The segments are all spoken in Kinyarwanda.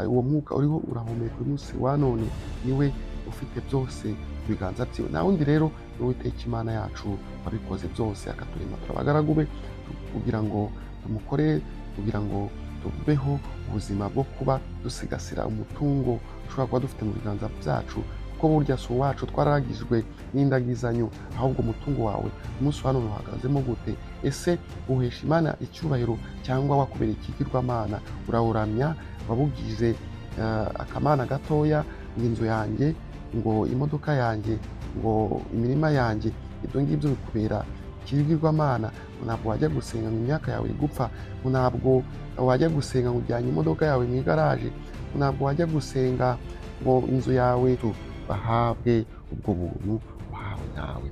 Uwo mwuka uriho urahumeka uyu munsi wa none, niwe ufite byose mu biganza byiwe. Nta wundi rero ni Uwiteka Imana yacu wabikoze byose, akaturema turabagaragu be kugira ngo tumukorere, kugira ngo tubeho ubuzima bwo kuba dusigasira umutungo ushobora kuba dufite mu biganza byacu, kuko burya si uwacu, twararagijwe n'indagizanyo. Ahubwo umutungo wawe umunsi wa none uhagazemo gute? Ese uhesha Imana icyubahiro cyangwa wakubereye ikigirwamana? Urawuramya, wabugize akamana gatoya, ngo inzu yanjye, ngo imodoka yanjye, ngo imirima yanjye, ibyo ngibyo bikubera ikigirwamana. Ngo ntabwo wajya gusenga ngo imyaka yawe iri gupfa, ngo ntabwo wajya gusenga ngo ujyanye imodoka yawe mu igaraje, ngo ntabwo wajya gusenga ngo inzu yawe. Bahabwe ubwo buntu wahawe nawe.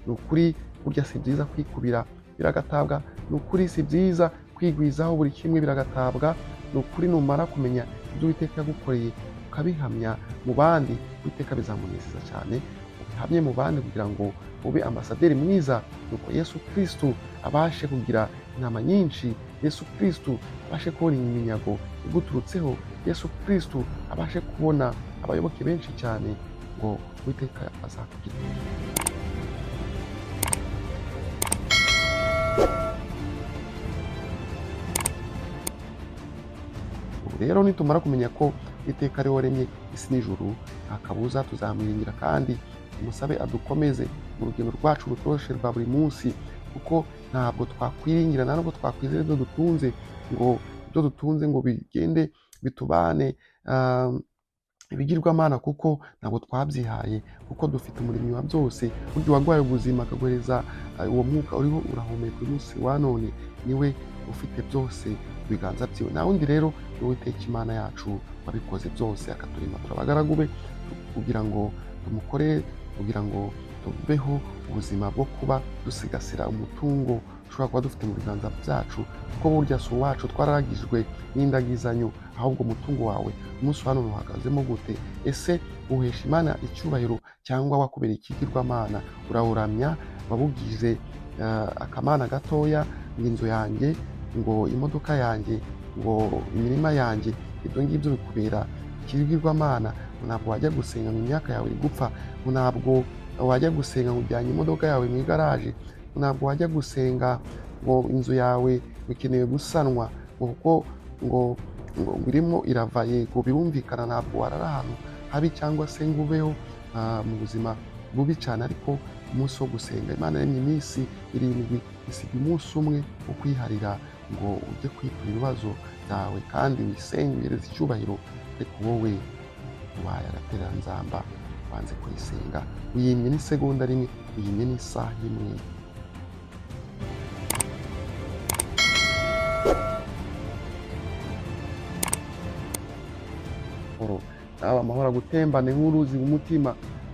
Ni ukuri burya si byiza kwikubira, biragatabwa. Ni ukuri si byiza kwigwizaho buri kimwe, biragatabwa. Ni ukuri numara kumenya ibyo Uwiteka yagukoreye ukabihamya mu bandi, Uwiteka bizamunezeza cyane. Ubihamye mu bandi kugira ngo ube ambasaderi mwiza, nuko Yesu Kristo abashe kugira intama nyinshi, Yesu Kristo abashe kubona iminyago iguturutseho, Yesu Kristo abashe kubona abayoboke benshi cyane, ngo Uwiteka azakugira. Ubu rero nitumara kumenya ko Uwiteka ari we waremye isi n'ijuru, nta kabuza tuzamwiringira kandi tumusabe adukomeze mu rugendo rwacu rutoroshe rwa buri munsi, kuko ntabwo twakwiringira, nta nubwo twakwizera ibyo dutunze ngo ibyo dutunze ngo bigende bitubane ibigirwamana, kuko ntabwo twabyihaye, kuko dufite umuremyi wa byose. Burya uwaguhaye ubuzima akaguhereza uwo mwuka uriho urahumeka uyu munsi wa none, niwe ufite byose mu biganza byiwe. Nta wundi rero ni Uwiteka Imana yacu wabikoze byose, akaturema turabagaragu be kugira ngo tumukorere, kugira ngo tubeho ubuzima bwo kuba dusigasira umutungo ushobora kuba dufite mu biganza byacu, kuko burya si uwacu, twararagijwe n'indagizanyo. Ahubwo umutungo wawe umunsi wa none uhagazemo gute? Ese uhesha Imana icyubahiro cyangwa wakubereye ikigirwamana? Urawuramya, wabugize akamana gatoya, ngo inzu yanjye, ngo imodoka yanjye, ngo imirima yanjye, ibyo ngibyo bikubera ikigirwamana. Ngo ntabwo wajya gusenga ngo imyaka yawe iri gupfa, ngo ntabwo wajya gusenga ngo ujyanye imodoka yawe mu igaraje, ngo ntabwo wajya gusenga ngo inzu yawe ikeneye gusanwa, ngo kuko ngo ngo irimo irava. Yego birumvikana, ntabwo warara ahantu habi cyangwa se ngo ubeho mu buzima bubi cyane, ariko umunsi wo gusenga, Imana yaremye iminsi 7, isiga umunsi umwe wo kwiharira ngo ujye kwitura ibibazo byawe kandi wisenge uhereze icyubahiro. Ariko wowe ubaye agatereranzamba, wanze kuyisenga, uyimye n'isegonda rimwe, uyimye n'isaha imwe. Nawe amahoro agutembane nk'uruzi mu mutima.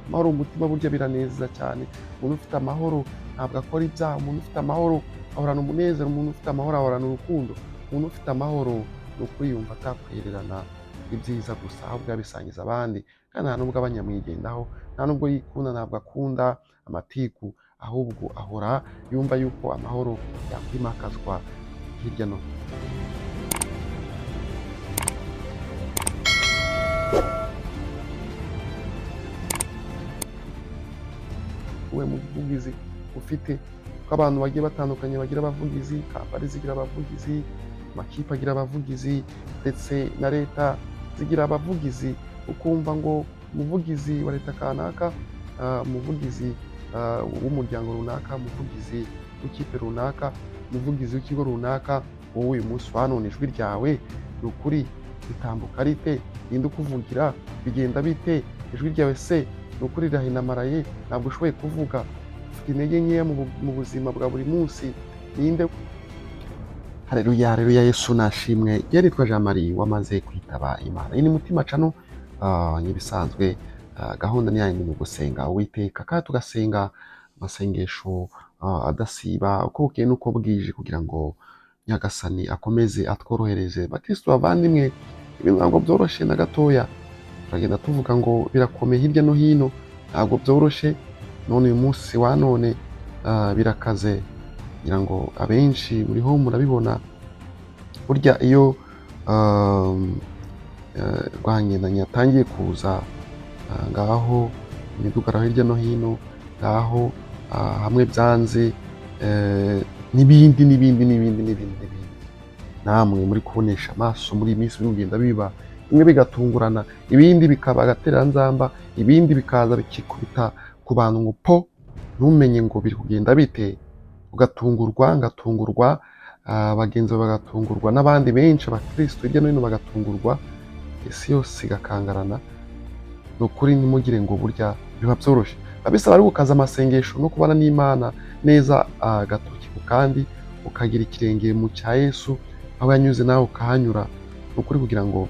Amahoro mu mutima burya biranezeza cyane. Umuntu ufite amahoro ntabwo akora ibyaha, umuntu ufite amahoro ahorana umunezero, umuntu ufite amahoro ahorana urukundo, umuntu ufite amahoro ni ukuri yumva atakwihererana ibyiza gusa, ahubwo yabisangiza abandi. Kandi nta nubwo aba nyamwigendaho, nta nubwo yikunda, ntabwo akunda amatiku, ahubwo ahora yumva yuko amahoro yakwimakazwa hirya no hino. We muvugizi ufite, ko abantu bagiye batandukanye bagira abavugizi, kampani zigira abavugizi, amakipe agira abavugizi, ndetse na leta zigira abavugizi. Ukumva ngo umuvugizi wa leta kanaka, umuvugizi w'umuryango runaka, umuvugizi w'ikipe runaka, umuvugizi w'ikigo runaka. Wowe uyu munsi wa none ijwi ryawe ni ukuri ritambuka rite? Ninde ukuvugira? Bigenda bite? Ijwi ryawe se ni ukuri rirahinamaraye, ntabwo ushoboye kuvuga, ufite intege nkeya mu buzima bwa buri munsi, ninde? Haleluya, haleluya, Yesu nashimwe. Yari Jean Marie wamaze kwitaba Imana. Iyi ni Mutima Channel, nk'ibisanzwe, gahunda ni yayindi, ni ugusenga Uwiteka kandi tugasenga amasengesho adasiba uko bukeye n'uko bwije, kugira ngo Nyagasani akomeze atworohereze. Bakristo bavandimwe, ibintu ntabwo byoroshye na gatoya. Turagenda tuvuga ngo birakomeye hirya no hino, ntabwo byoroshye. None uyu munsi wa none birakaze, ngira ngo abenshi muriho murabibona. Burya iyo Rwangendanyi yatangiye kuza, ngaho imidugararo hirya no hino, ngaho hamwe byanze, n'ibindi n'ibindi n'ibindi n'ibindi n'ibindi. Namwe muri kubonesha amaso muri iyi minsi biri kugenda biba, bimwe bigatungurana, ibindi bikaba agatereranzamba, ibindi bikaza bikikubita ku bantu ngo po, ntumenye ngo biri kugenda bite, ugatungurwa, ngatungurwa, bagenzi bawe bagatungurwa, n'abandi benshi abakristo hirya no hino bagatungurwa, isi yose igakangarana. Ni ukuri ntimugire ngo burya biba byoroshye, biba bisaba ari gukaza amasengesho no kubana n'Imana neza, agatoki ku kandi, ukagira ikirenge mu cya Yesu, aho yanyuze nawe ukahanyura. Ni ukuri kugira ngo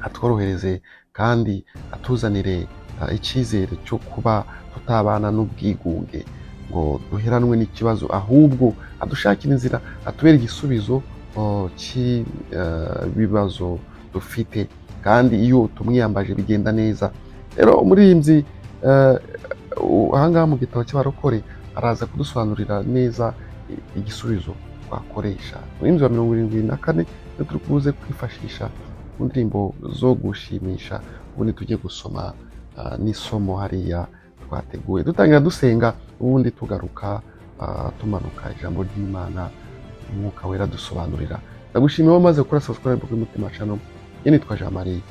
atworohereze kandi atuzanire icyizere cyo kuba tutabana n'ubwigunge ngo duheranwe n'ikibazo, ahubwo adushakira inzira, atubere igisubizo cy'ibibazo dufite, kandi iyo tumwiyambaje bigenda neza. Rero umuririmbyi ahangaha mu gitabo cy'abarokore araza kudusobanurira neza igisubizo twakoresha. Umuririmbyi wa 74 niyo turi buze kwifashisha mu ndirimbo zo gushimisha, ubundi tujye gusoma n'isomo hariya twateguye. Dutangira dusenga, ubundi tugaruka tumanuka ijambo ry'Imana, Umwuka Wera dusobanurira. Ndagushimiye wowe umaze gukora subscribe kuri Mutima Channel. Njye nitwa Jean Marie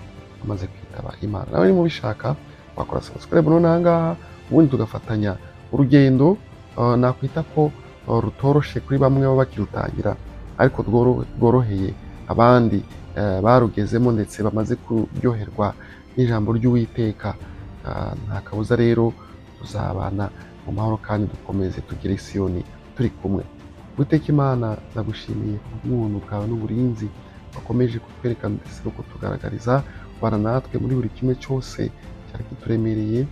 amaze kwitaba Imana. Nawe niba ubishaka wakora subscribe none ahangaha, ubundi tugafatanya urugendo, nakwita ko rutoroshe kuri bamwe baba bakirutangira, ariko rworoheye abandi barugezemo ndetse bamaze kuryoherwa n'ijambo ry'Uwiteka. Nta kabuza rero tuzabana mu mahoro kandi dukomeze tugere i Siyoni turi kumwe. Uwiteka Imana, ndagushimiye kubw'ubuntu bwawe n'uburinzi wakomeje kutwereka ndetse no kutugaragariza, ubana natwe muri buri kimwe cyose cyari kituremereye.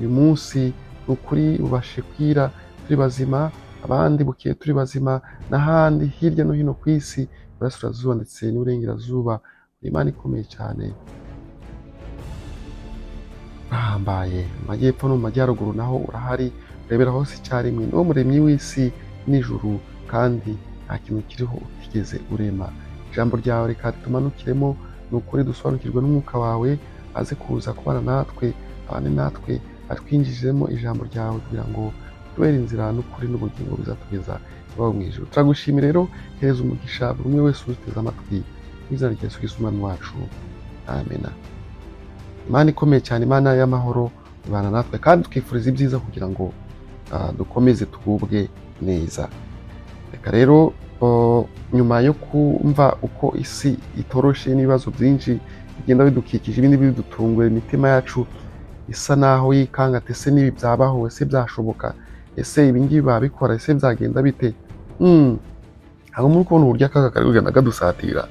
Uyu munsi ni ukuri ubashe kwira turi bazima, abandi bukeye turi bazima, n'ahandi hirya no hino ku isi, iburasirazuba ndetse n'iburengerazuba. Uri Imana ikomeye cyane, urahambaye. Mu majyepfo no mu majyaruguru naho urahari, urebera hose icyarimwe. Niwo muremyi w'isi n'ijuru, kandi nta kintu kiriho utigeze urema. Ijambo ryawe reka ritumanukiremo, ni ukuri dusobanukirwe n'umwuka wawe, aze kuza kubana natwe, abane natwe, atwinjizemo ijambo ryawe kugira ngo tubere inzira n'ukuri n'ubugingo bizatugeza iwawe mu ijuru. Turagushimira rero, hereza umugisha buri umwe wese uduteze amatwi, mu izina rya Yesu Kristo Umwami wacu, amena. Imana ikomeye cyane, Imana y'amahoro, ibana natwe kandi twifuriza ibyiza kugira ngo dukomeze tugubwe neza. Reka rero nyuma yo kumva uko isi itoroshe n'ibibazo byinshi bigenda bidukikije, ibindi bidutunguye, imitima yacu isa naho yikanga ati: "Ese n'ibi byabaho? Ese byashoboka? Ese ibi ngibi babikora? Ese byagenda bite?" Ntabwo muri kubona uburyo akaga kari kugenda kadusatira,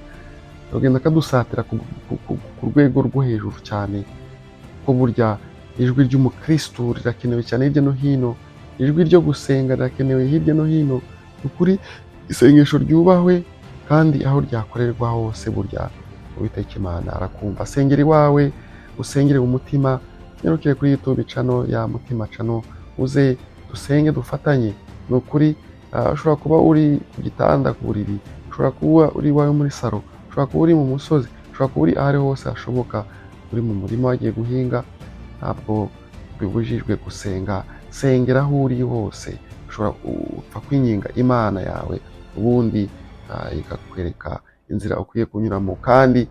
kagenda kadusatira ku rwego rwo hejuru cyane, ko burya ijwi ry'umukristo rirakenewe cyane hirya no hino, ijwi ryo gusenga rirakenewe hirya no hino. Ni ukuri isengesho ryubahwe, kandi aho ryakorerwa hose burya Uwiteka Imana arakumva. Sengera iwawe, usengere mu mutima, nyarukire kuri YouTube channel ya Mutima Channel, uze dusenge dufatanye. Ni ukuri ushobora kuba uri ku gitanda, ku buriri, ushobora kuba uri iwawe muri salo, ushobora kuba uri mu musozi, ushobora kuba uri aho ari hose hashoboka, uri mu murima wagiye guhinga, ntabwo bibujijwe gusenga. Sengera aho uri hose, ushobora upfa kwinginga Imana yawe, ubundi ikakwereka inzira ukwiye kunyuramo. Kandi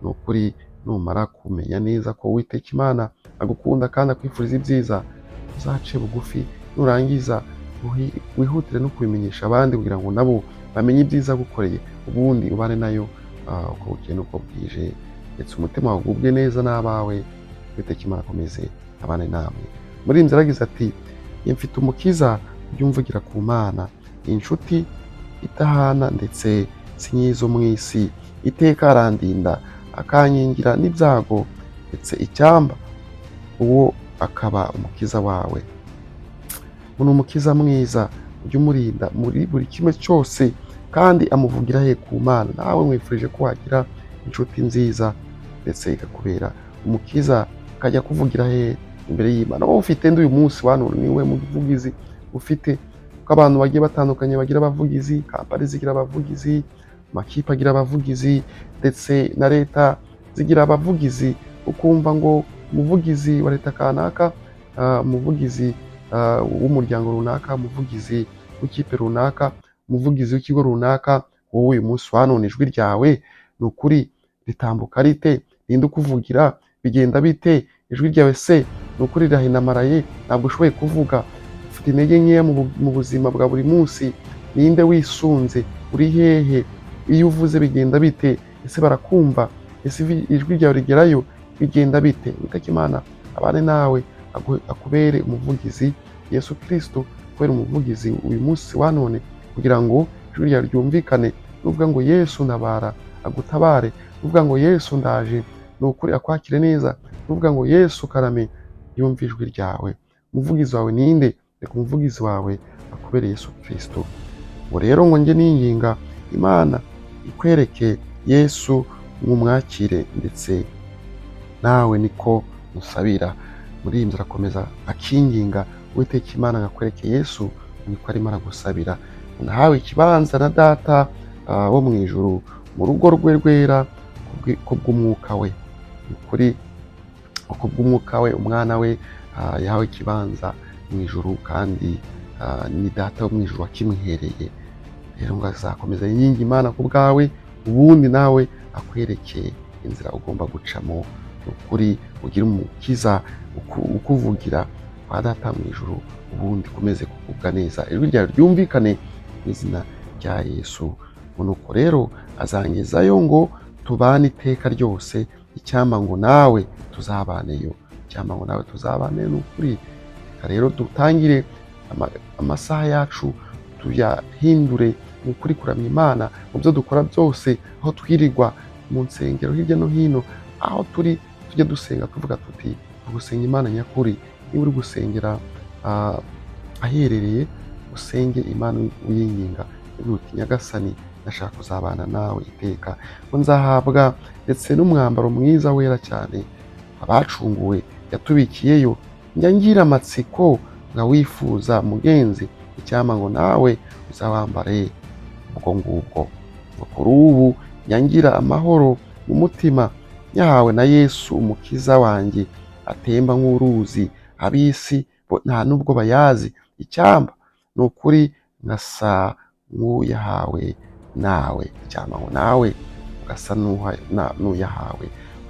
ni ukuri numara kumenya neza ko Uwiteka Imana agukunda kandi akwifuriza ibyiza, uzace bugufi, nurangiza wihutire no kubimenyesha abandi kugira ngo nabo bamenye ibyiza agukoreye, ubundi ubane nayo uko bukeye n'uko bwije, ndetse umutima wawe ugubwe neza n'abawe. Uwiteka Imana akomeze abane namwe. Muri iyi nzira yaragize ati: "Mfite umukiza ujya umvugira ku Mana, inshuti idahana ndetse si nk'izo mu isi, iteka arandinda akankingira n'ibyago, ndetse icyamba uwo akaba umukiza wawe." Ngo ni umukiza mwiza ujya umurinda muri buri kimwe cyose, kandi amuvugira he? Ku Mana. Nawe mwifurije ko wagira inshuti nziza ndetse ikakubera umukiza, akajya kuvugira he? Imbere y'Imana. Wowe ufite ndi uyu munsi wa none niwe muvugizi ufite, kuko abantu bagiye batandukanye bagira abavugizi, kampani zigira abavugizi, amakipe agira abavugizi, ndetse na leta zigira abavugizi, ukumva ngo umuvugizi wa leta kanaka, umuvugizi w'umuryango runaka, umuvugizi w'ikipe runaka, umuvugizi w'ikigo runaka. Wowe uyu munsi wa none ijwi ryawe ni ukuri ritambuka rite? Ninde ukuvugira? Bigenda bite? Ijwi ryawe se ni ukuri rirahinamaraye, ntabwo ushoboye kuvuga, ufite intege nkeya mu buzima bwa buri munsi. Ninde wisunze? Uri hehe? Iyo uvuze bigenda bite? Ese barakumva? Ese ijwi ryawe rigerayo? Bigenda bite? Uwiteka Imana abane nawe, akubere umuvugizi. Yesu Kristo kubera umuvugizi uyu munsi wa none, kugira ngo ijwi ryawe ryumvikane. Nuvuga ngo Yesu ntabara, agutabare. Nuvuga ngo Yesu ndaje, ni ukuri akwakire neza. Nuvuga ngo Yesu karame, yumve ijwi ryawe. Umuvugizi wawe ninde? Reka umuvugizi wawe akubere Yesu Kristo. Ngo rero ngo njye ninginga Imana ikwereke Yesu, mwumwakire, ndetse nawe niko musabira. Muri iyi nzira arakomeza akinginga Uwiteka Imana ngo akwereke Yesu, niko arimo aragusabira. Nahawe ikibanza na Data wo mu ijuru mu rugo rwe rwera kubw'umwuka we. Ni ukuri kubw'umwuka we, umwana we yahawe ikibanza mu ijuru, kandi ni Data wo mu ijuru wakimwihereye. Rero ngo azakomeza yinginga Imana ku bwawe, ubundi nawe akwereke inzira ugomba gucamo. Ni ukuri ugire umukiza ukuvugira kwa Data mu ijuru, ubundi ukomeze kugubwa neza, ijwi ryawe ryumvikane mu izina rya Yesu. Ngo nuko rero azangezayo ngo tubane iteka ryose, icyampa ngo nawe tuzabaneyo, icyampa ngo nawe tuzabane. Ni ukuri reka rero dutangire amasaha yacu tuyahindure mu kuri kuramya Imana mu byo dukora byose, aho twirirwa mu nsengero hirya no hino, aho turi tujye dusenga tuvuga tuti gusenga Imana nyakuri. Niba uri gusengera aherereye, usenge Imana uyinginga ugira uti Nyagasani, ndashaka kuzabana nawe iteka, ngo nzahabwa ndetse n'umwambaro mwiza wera cyane abacunguwe yatubikiyeyo. Njya ngira amatsiko nkawifuza mugenzi, icyampa ngo nawe uzawambare ubwo ngubwo. Ngo kuri ubu njya ngira amahoro mu mutima nyahawe na Yesu umukiza wanjye, atemba nk'uruzi, ab'isi bo nta nubwo bayazi. Icyampa ni ukuri nkasa nk'uyahawe nawe, icyampa ngo nawe ugasa n'uyahawe.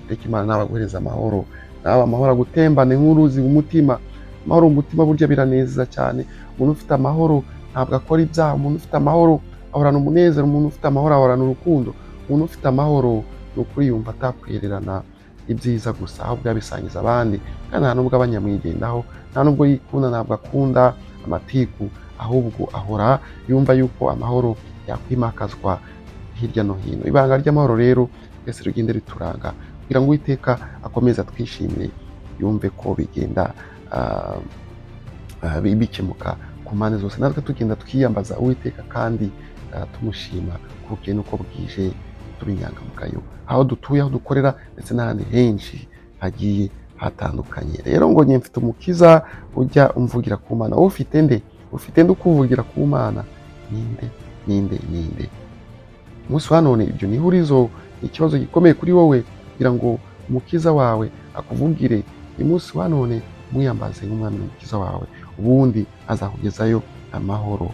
Reka Imana nawe aguhereza amahoro, nawe amahoro agutembane nk'uruzi mu mutima. Amahoro mu mutima burya biranezeza cyane. Umuntu ufite amahoro ntabwo akora ibyaha. Umuntu ufite amahoro ahorana umunezero. Umuntu ufite amahoro ahorana urukundo. Umuntu ufite amahoro ni ukuri yumva atakwihererana ibyiza gusa, ahubwo yabisangiza abandi. Kandi nta nubwo aba nyamwigendaho, nta nubwo yikunda, ntabwo akunda amatiku, ahubwo ahora yumva yuko amahoro yakwimakazwa hirya no hino. Ibanga ry'amahoro rero twese rigende rituranga, kugira ngo Uwiteka akomeze atwishimire, yumve ko bigenda bikemuka ku mpande zose. Natwe tugenda twiyambaza Uwiteka kandi tumushima ku bukeye n'uko bwije, tuba inyangamugayo aho dutuye, aho dukorera, ndetse n'ahandi henshi hagiye hatandukanye. Rero ngo njye mfite umukiza ujya umvugira ku Mana. Wowe ufite nde? Ufite nde ukuvugira ku Mana? Ninde, ninde, ninde? Umunsi wa none ibyo ni ihurizo, ni ikibazo gikomeye kuri wowe kugira ngo umukiza wawe akuvugire. Uyu munsi wa none mwiyambaze nk'umwami n'umukiza wawe, ubundi azakugezayo amahoro.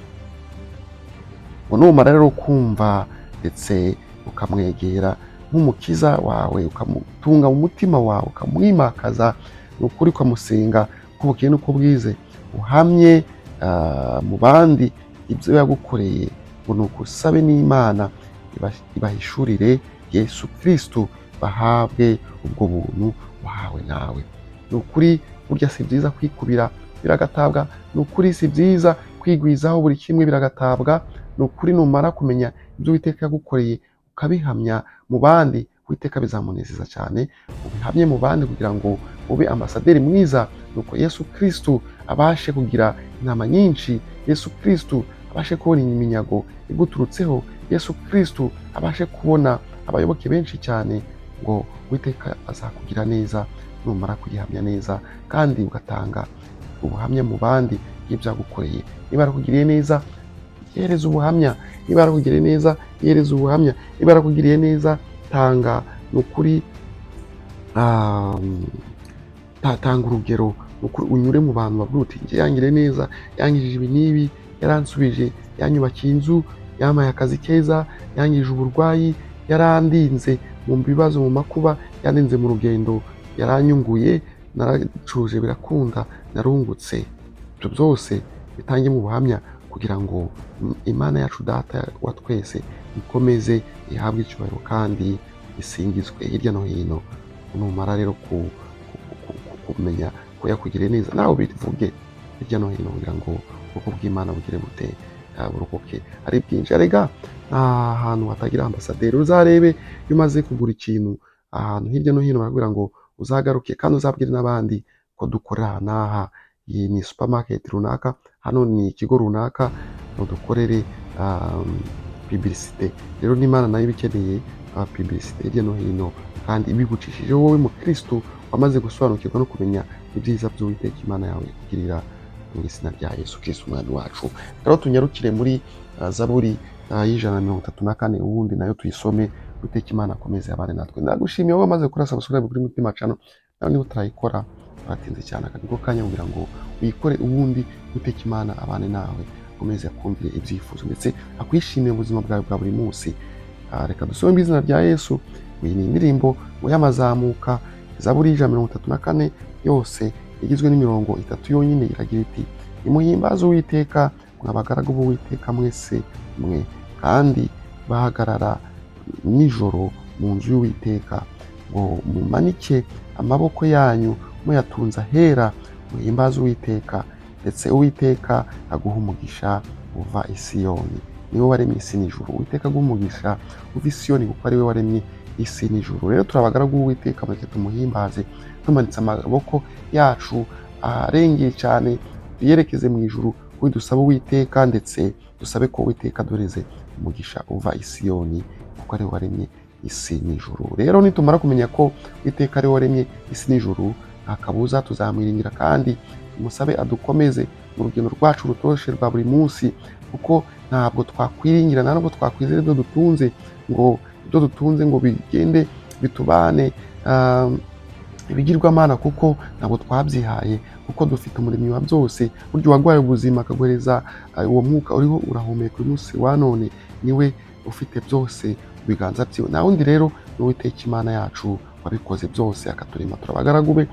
Ngo numara rero kumva ndetse ukamwegera nk'umukiza wawe, ukamutunga mu mutima wawe, ukamwimakaza, ni ukuri ukamusenga uko bukeye n'uko bwize, uhamye mu bandi ibyo yagukoreye, ngo ni usabe n'Imana ibahishurire Yesu Kristo, bahabwe ubwo buntu wahawe nawe. Ni ukuri burya si byiza kwikubira, biragatabwa. Ni ukuri si byiza kwigwizaho buri kimwe, biragatabwa. Ni ukuri numara kumenya ibyo Uwiteka yagukoreye ukabihamya mu bandi, Uwiteka bizamunezeza cyane. Ubihamye mu bandi kugira ngo ube ambasaderi mwiza, nuko Yesu Kristo abashe kugira intama nyinshi, Yesu Kristo abashe kubona iminyago iguturutseho, Yesu Kristo abashe kubona abayoboke benshi cyane. Ngo Uwiteka azakugira neza numara kugihamya neza kandi ugatanga ubuhamya mu bandi bw'ibyo yagukoreye. Niba yarakugiriye neza, hereza ubuhamya. Niba yarakugiriye neza, hereza ubuhamya. Niba yarakugiriye neza, tanga ni ukuri. Tanga urugero, ni ukuri unyure mu bantu babwira uti: "Njye yangiriye neza, yangirije ibi n'ibi, yaransubije, yanyubakiye inzu, yampaye akazi keza, yangije uburwayi, yarandinze mu bibazo, mu makuba, yandinze mu rugendo, yaranyunguye, naracuruje birakunda, narungutse." Ibyo byose bitange mu buhamya kugira ngo Imana yacu, Data wa twese, ikomeze ihabwe icyubahiro kandi isingizwe hirya no hino. Numara rero kumenya ko yakugiriye neza, nawe bivuge hirya no hino kugira ngo ubwoko bw'Imana bugire bute? Burokoke ari bwinshi. Erega nta hantu hatagira ambasaderi. Uzarebe iyo umaze kugura ikintu ahantu hirya no hino, barakubwira ngo uzagaruke kandi uzabwire n'abandi ko dukorera aha n'aha, iyi ni supermarket runaka, hano ni ikigo runaka, dukorere publicité. Rero n'Imana nayo iba ikeneye publicité hirya no hino, kandi ibigucishije wowe mukristo wamaze gusobanukirwa no kumenya ibyiza by'Uwiteka Imana yawe ikugirira, mu izina rya Yesu Kristo Umwami wacu. Rero tunyarukire muri Zaburi y'134, ubundi nayo tuyisome. Uwiteka Imana akomeze abane natwe. Ndagushimiye wowe wamaze gukora subscribe kuri Mutima Channel. Nawe niba utarayikora, uratinze cyane. Aka niko kanya kugira ngo uyikore, ubundi Uwiteka Imana abane nawe, akomeze akumvire ibyifuzo ndetse akwishimire mu buzima bwawe bwa buri munsi. Reka dusome mu izina rya Yesu. Iyi ni indirimbo y'amazamuka, Zaburi y'134 yose igizwe n'imirongo itatu yonyine. Iragira iti: "Nimuhimbaze Uwiteka, mwa bagaragu b'Uwiteka mwese mwe, kandi bahagarara nijoro mu nzu y'Uwiteka, ngo mumanike amaboko yanyu muyatunze ahera, muhimbaze Uwiteka. Ndetse Uwiteka aguha umugisha uva i Siyoni, niwe waremye isi n'ijuru. Uwiteka aguha umugisha uva i Siyoni, kuko ari we waremye isi n'ijuru." Rero turi abagaragu b'Uwiteka, mureke tumuhimbaze tumanitse amaboko yacu arengeye cyane, tuyerekeze mu ijuru, kuko dusaba Uwiteka, ndetse dusabe ko Uwiteka adoreze umugisha uva i Siyoni, kuko ari we waremye isi n'ijuru. Rero nitumara kumenya ko Uwiteka ari we waremye isi n'ijuru, nta kabuza tuzamwiringira kandi tumusabe adukomeze mu rugendo rwacu rutoshe rwa buri munsi, kuko ntabwo twakwiringira, nta nubwo twakwizera ibyo dutunze ngo bigende bitubane ibigirwamana, kuko ntabwo twabyihaye, kuko dufite umuremyi wa byose. Burya uwaguhaye ubuzima, akaguhereza uwo mwuka uriho urahumeka uyu munsi wa none, niwe ufite byose mu biganza byiwe. Nta wundi rero ni Uwiteka Imana yacu wabikoze byose akaturema. Turabagaragu be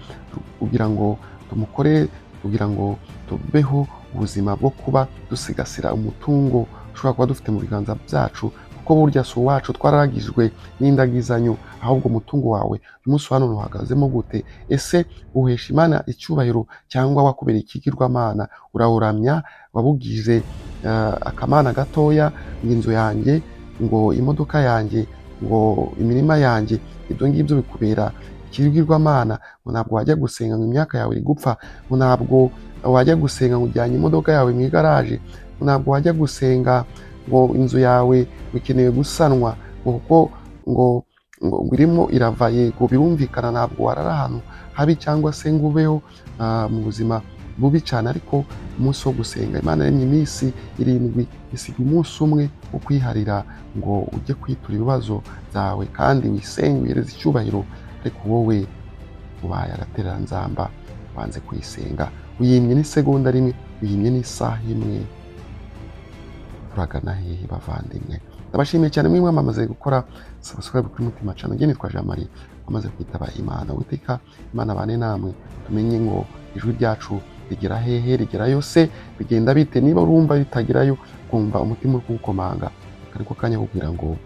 kugira ngo tumukorere, kugira ngo tubeho ubuzima bwo kuba dusigasira umutungo ushobora kuba dufite mu biganza byacu, kuko burya si uwacu, twararagijwe n'indagizanyo. Ahubwo umutungo wawe uyu munsi wa none uhagazemo gute? Ese uhesha Imana icyubahiro, cyangwa wakubereye ikigirwamana, urawuramya, wabugize akamana gatoya, ngo inzu yanjye, ngo imodoka yanjye, ngo imirima yanjye, ibyo ngibyo bikubera ikigirwamana, ngo ntabwo wajya gusenga, ngo imyaka yawe iri gupfa, ngo ntabwo wajya gusenga, ngo ujyanye imodoka yawe mu igaraje, ngo ntabwo wajya gusenga, ngo inzu yawe ikeneye gusanwa, ngo kuko ngo irimo irava? Yego, birumvikana, ntabwo warara ahantu habi cyangwa se ngo ubeho mu buzima bubi cyane, ariko umunsi wo gusenga, Imana yaremye iminsi 7, isiga umunsi umwe wo kwiharira ngo ujye kwitura ibibazo byawe kandi wisenge, uhereze icyubahiro. Ariko wowe ubaye agatereranzamba, wanze kuyisenga, uyimye n'isegonda rimwe, uyimye n'isaha imwe. Turagana hehe, bavandimwe? Ndabashimiye cyane mwe mwamaze gukora subscribe kuri Mutima Channel. Njye nitwa Jean Marie, wamaze kwitaba Imana. Uwiteka Imana bane namwe. Tumenye ngo ijwi ryacu rigera hehe? Rigerayo se? Bigenda bite? Niba urumva ritagerayo, kumva umutima uri kuwukomanga, ariko kanya kugira ngo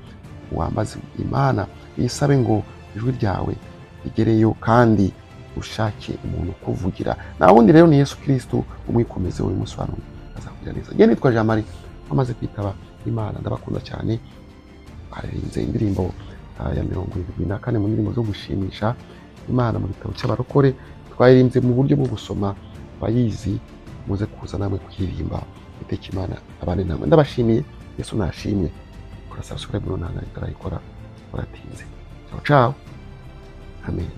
wambaze Imana, wisabe ngo ijwi ryawe rigereyo, kandi ushake umuntu ukuvugira. Nta wundi rero ni Yesu Kristo. Umwikomeze uyu munsi wa none, azakugira neza. Njye nitwa Jean Marie, wamaze kwitaba Imana. Ndabakunda cyane. Aririmbye indirimbo ya 74 mu ndirimbo zo gushimisha Imana mu gitabo cy'abarokore. Twayirimbye mu buryo bwo gusoma. Abayizi muze kuza namwe kuririmba. Iteka Imana abane namwe. Ndabashimiye. Yesu nashimye. Kora subscribe none itarayikora, uratinze. Ciao ciao, amen.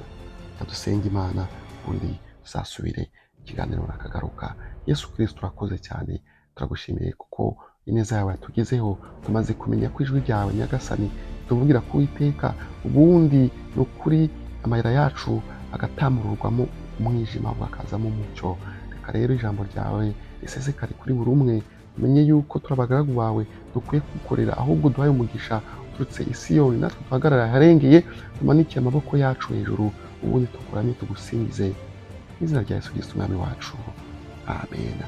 Dusenge Imana, ubundi tuzasubire ikiganiro nakagaruka. Yesu Kristo, urakoze cyane, turagushimiye kuko ineza yawe yatugezeho. Tumaze kumenya ko ijwi ryawe, Nyagasani, tuvugira ku Witeka. Ubundi ni ukuri. Amayira yacu agatamururwamo umwijima, ahubwo hakazamo umucyo. Reka rero ijambo ryawe risesekare kuri buri umwe, umenye yuko turi abagaragu bawe, dukwiye kugukorera. Ahubwo duhaye umugisha uturutse i Siyoni, natwe duhagarare aharengeye, tumanike amaboko yacu hejuru, ubundi tukuramye, tugusingize mu izina rya Yesu Kristo Umwami wacu. Amen.